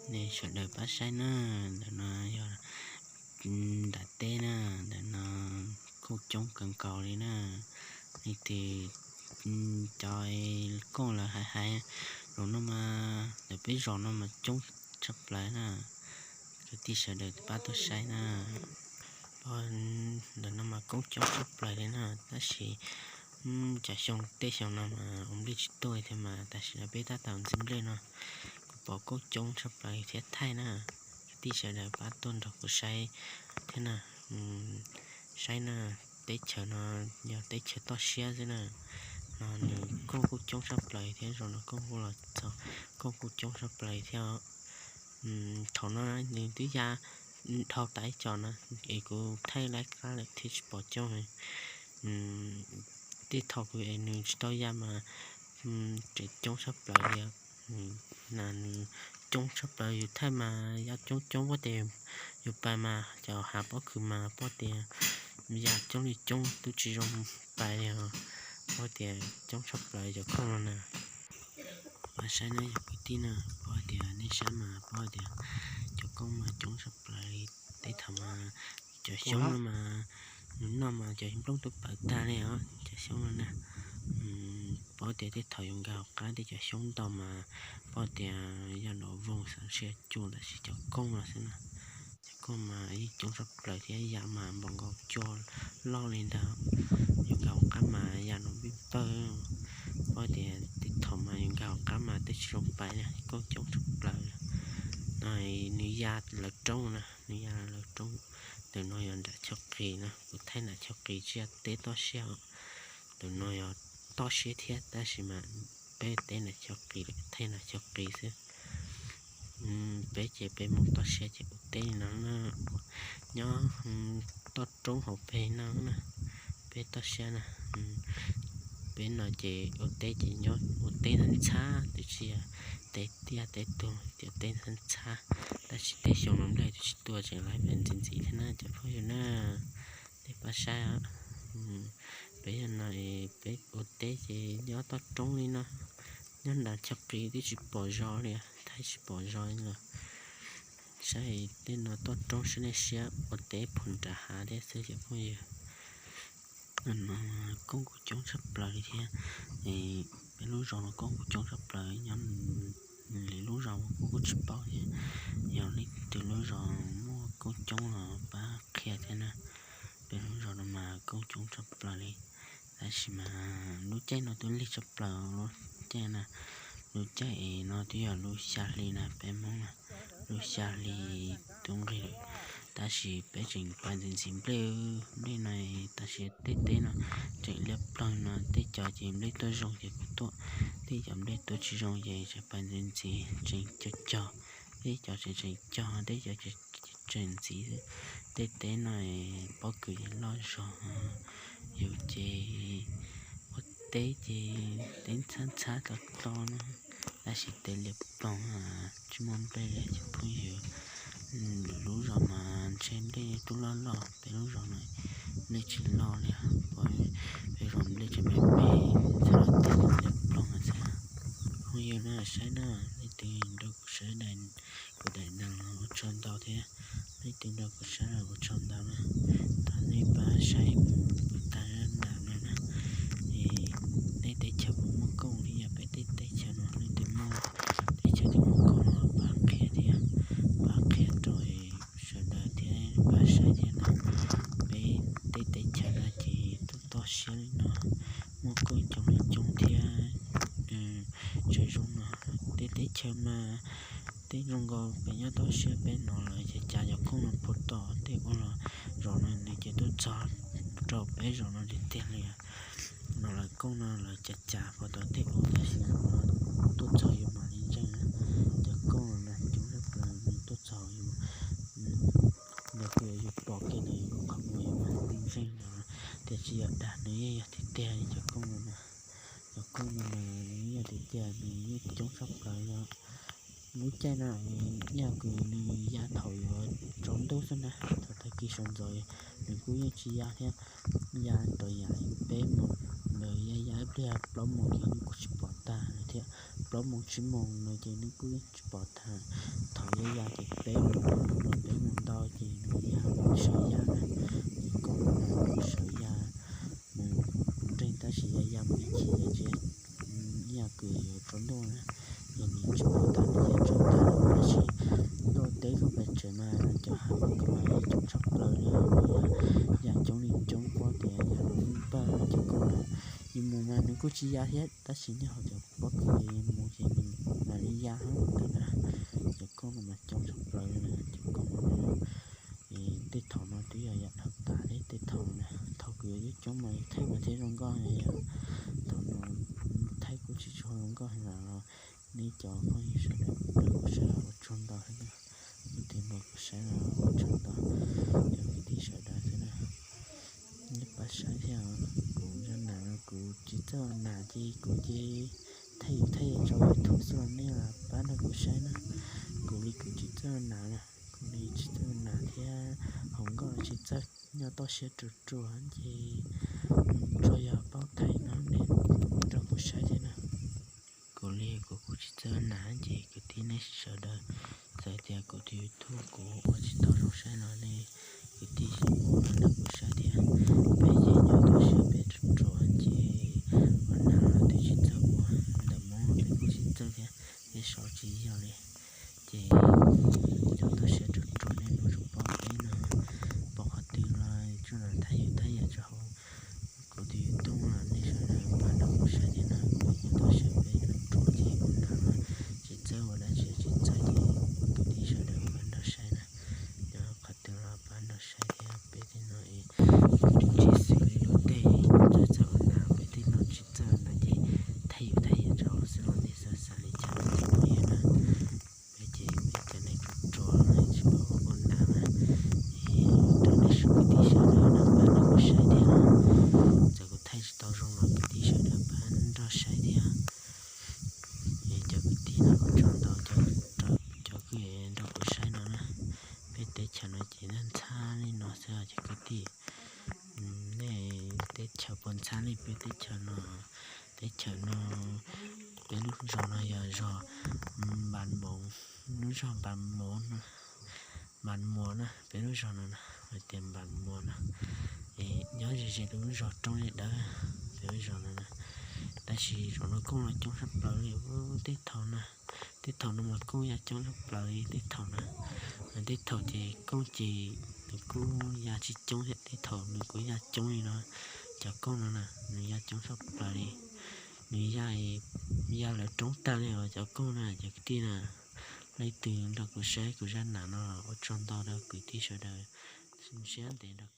Nej sawv daws pab saib na, ntawm no yog nram teb na, ntawm no kooj coob kawg nkaus li na. Leej twg cov kooj lawv hais hais, zaum no mas ntawm peb zos no mas coob tshaj plaws na. Kwv tij sawv daws pab tuaj saib na. Ntawm no mas kooj coob tshaj plaws li na, tab sis cov xyoo tej xyoo no mas ua nplej tsis tuaj thiab mas tam sim no peb tab tom ntxiv nplej no, kuv pom kooj coob tshaj plaws thiab thaij na. Kwv tij sawv daws pab tuaj nrog kuv saib thiab na. Saib na, teb chaws no yog teb chaws toj siab xwb na. No nws kooj kuj coob tshaj plaws thiab, zaum no kooj kuj los txog, kooj kuj coob tshaj plaws thiab. Thaum no nws twb ya dhau tas ib co no, es kuv thaij lawv qab lawm thiaj tsis pom coob. Tej thaum kuv es nws tsis tau ya mas tseem coob tshaj plaws li. Na nws coob tshaj plaws, yus thaij mas ya coob coob, pom tias yus pais mas cov hav pob kws mas pom tias ya coob li coob twb tsis zoo pais li os. Pom tias coob tshaj plaws cov kooj no na. Mas saib na yog kwv tij na, pom tias nej saib mas pom tias cov kooj mas coob tshaj plaws li. Tej thaum mas cov xyoob no mas nws noj mas cov nplooj twb pawv tag li os, cov xyoob no na. Pom tias tej thaum yus nkag hauv qab tej cov xyoob ntau mas pom tias yog nov voog xav sia cuag tab sis cov kooj no xwb na. Cov kooj mas yeej coob tshaj plaws thiab, ya mas npaum nkaus cua loj li ntawd. Yus nkag hauv qab mas ya nov vij pawg. Pom tias tej thaum mas yus nkag hauv qab mas twb tsis zoo pais li, kooj coob tshaj plaws li. No nws ya lawv roob na, nws ya lawv roob. Ntawm no yog nram chaw qis na, kuv thaij nram chaw qis tsis yog teb toj siab. Ntawm no yog toj siab thiab tab sis mas peb teb nram chaw qis, thaij nram chaw qis xwb. Peb ces peb Hmoob toj siab ces ua teb no na, nyob toj roob hauv pes no na, peb toj siab na. Peb no ces ua teb ces nyob ua teb ntxhab ntxhab, twb tsis yog teb tiaj teb tug, ces teb ntxhab ntxhab. Tab sis tej xyoo no nplej twb tsis tuaj, tseem laib pes ntxiv ntxiv thiab na cov phooj ywg na. Nej pab saib, peb no peb ua teb ces nyob toj roob li no, nyob nram chaw qis twb tsis pom zos li, thaij tsis pom zos li lawm. Saib tej no toj roob sab nej siab ua teb puag nram hav thiab xwb cov phooj ywg. No kooj kuj coob tshaj plaws li thiab. Peb lub zos no kooj kuj coob tshaj plaws, nyob li lub zos kuv kuj tsis paub thiab. Yog leej twg lub zos muaj kooj coob los pab qhia thiab na. Peb lub zos no mas kooj coob tshaj plaws li. Tab sis mas lub caij no twb lig tshaj plaws lub caij na. Lub caij es no twb yog lub xya hli na, peb Hmoob na, lub xya hli twb nqig lawm. Tab sis peb tseem pais ntxiv ntxiv nplej, nplej no, tab sis tej teb no tseem liab ploog no, tej cov ces nplej tuaj zoo ces kuv tuaj, tej cov nplej tuaj tsis zoo ces tseem pais ntxiv ntxiv, tseem cog cog, tej cov tseem tseem cog, tej cov tseem ntxiv. Tej teb no pob kws ces loj zog, yus ces ua teb ces teb ntxhab ntxhab tau tau no, tab sis teb liab ploog, tsis muaj nplej li cov phooj ywg. Lwm lub zos mas ntshe nplej twb loj loj, peb lub zos no nplej tsis loj li, peb zos nplej tseem me me, txhab teb liab ploog xwb. Phooj ywg na saib na, leej twg nrog kuv saib kuv daim neeg los ua tsaug ntau thiab, leej twg nrog kuv saib los ua tsaug ntau na. Thov nej pab saib mus puag ta nram no na, es nej teb chaws puas muaj kooj li yog peb tej teb chaws no, leej twg muaj teb chaws twg muaj kooj los pab qhia thiab, pab qhia rau sawv daws thiab pab saib thiab na. Peb tej teb chaws no ces toj toj siab li no, muaj kooj coob li coob thiab. Tseem zoo no, tej teb chaws mas tej zoo nkaus pem nyob toj siab peb no lawm ces cas cov kooj no puag tom tej ua los zos no nws ces tuaj txog rau peb zos no tiag tiag li. No lawv kooj no lawv cas cas puag tom tej ua tab sis no tuaj txog yus mam li ntseeg na. Cov kooj no coob tshaj plaws nws tuaj txog yus, nws kuj yog yus pom kiag ntawd yus qhov muag yus mam li ntseeg no, tiam sis yog dag nws yeej yog tiag tiag li cov kooj no na. Cov kooj no mas nws yeej yog tiag tiag, nws yeej coob tshaj plaws li. Lub caij no yog kws nws ya thaum yuav tsaus ntuj xwb na, thaum tag kis sawv ntxov nws kuj yeej tsis ya thiab, ya rau yav peb moos, lawv ya ya ib pliag plaub moos ces nws kuj tsis pom tag lawm thiab. plaub moos tsib moos no ces nws kuj tsis pom tag. Thaum ya ya ces peb moos los peb moos ntau ces nws ya sawv ya na. Ces koj mus na, sawv ya mus nreeg tab sis ya ya mus ib chim ces ib yam kws yuav tsaus ntuj na. Ces nws tsis pom tag, nws ya tsaug tag lawm tab sis tuaj teb fooj pes tsawg mas cov hav mas kuj mas ya coob tshaj plaws li, ya coob li coob, paub tias ya los pawg cov koj na. Yus mus mas nws kuj tsis ya thiab tab sis nyob hauv cov pob kws mus ces nws mam li ya hab ntawd na. Cov koj no mas coob tshaj plaws li na, cov koj no. Tej thaum no twb yog yam dhau tas thiab, tej thaum na, thaum kws yuav coob coob mas thaij mas thiaj zoo nkauj yom. Thaum no thaij kuj tsis tshua zoo nkauj heev lawm los nej cov phooj ywg sawv daws nrog kuv saib ua tsaug ntau thiab na. Kuv tig nrog kuv saib los ua tsaug ntau cov kwv tij sawv daws thiab na. Nej pab saib thiab, kuv zaj nam no kuv tsis txawj ua nam ces kuv ces thaij yus thaij yam rau YouTube xwb los nej los pab nrog kuv saib na. Kuv li kuv tsis txawj ua nam na, kuv li tsis txawj ua nam thiab hauv nkauj los tsis txawj, nyob toj siab ruam ruam ces tsuas yog paub thaij no nej nrog kuv saib thiab na. Kuv li kuv kuj tsis txawj ua nam ces kwv tij nej sawv daws, txawm tias kuv tus YouTube kuv ua tsis tau zoo saib los nej kwv tij ua nrog kuv saib thiab. Peb ces nyob toj siab peb ruam ruam ces ua nam los twb tsis txawj ua, ntawm Hmoob los peb kuj tsis txawj thiab, peb sau tsis yog li. Ces cov toj siab ruam ruam nej yuav tsum paub peb no, pom qhov twg los tsuas thaij yus thaij yam rau hauv kuv tus YouTube los nej sawv daws pab nrog kuv saib thiab na. Peb nyob toj siab peb ruam ruam ces ua nam los tsis txawj ua dab tsi tsis txawj ces kwv tij sawv daws pab nrog saib na. Nyob qhov twg los pab nrog saib thiab. Peb tej no es tsis xws li luag tej txawj txawj ua nam, peb tej no tsis txawj ua nam ces thaij yus thaij yam rau hauv xwb los nej xav xav li cas los tsis pom yus na. Peb ces peb cov neeg ruam ruam tsis paub ua nam na, es rau nej sawv kwv tij sawv daws no pab nrog kuv saib thiab. Txawm kuv thaij tsis tau zoo los kwv tij sawv daws pab nrog saib thiab. Es cov kwv tij no ua tsaug ntau cov, cov kwv nrog kuv saib no na. Peb teb chaws no ces ntxhab li no xwb os cov kwv tij. Nej teb chaws puas ntxhab li peb teb chaws no? Teb chaws no, peb lub zos no yog zos Npas Moov, lub zog Npas Moov, Npas Muas na, peb lub zos no na, hais tias Npas Muas na. Es nyob ze ze lub zos Roob Dej Dawb, peb lub zos no na. Tab sis zos no kooj los coob tshaj plaws li, tej thaum na, tej thaum no mas kooj ya coob tshaj plaws li tej thaum na. Tej thaum ces kooj ces nws kuj ya tsis coob thiab, tej thaum nws kuj ya coob li no. Cov kooj no na nws ya coob tshaj plaws li, nws ya, ya lawv roob tag li os cov kooj na cov kwv tij na. Leej twg nrog kuv saib kuv zaj nam no los ua tsaug ntau rau kwv tij sawv daws, siab ntev nrog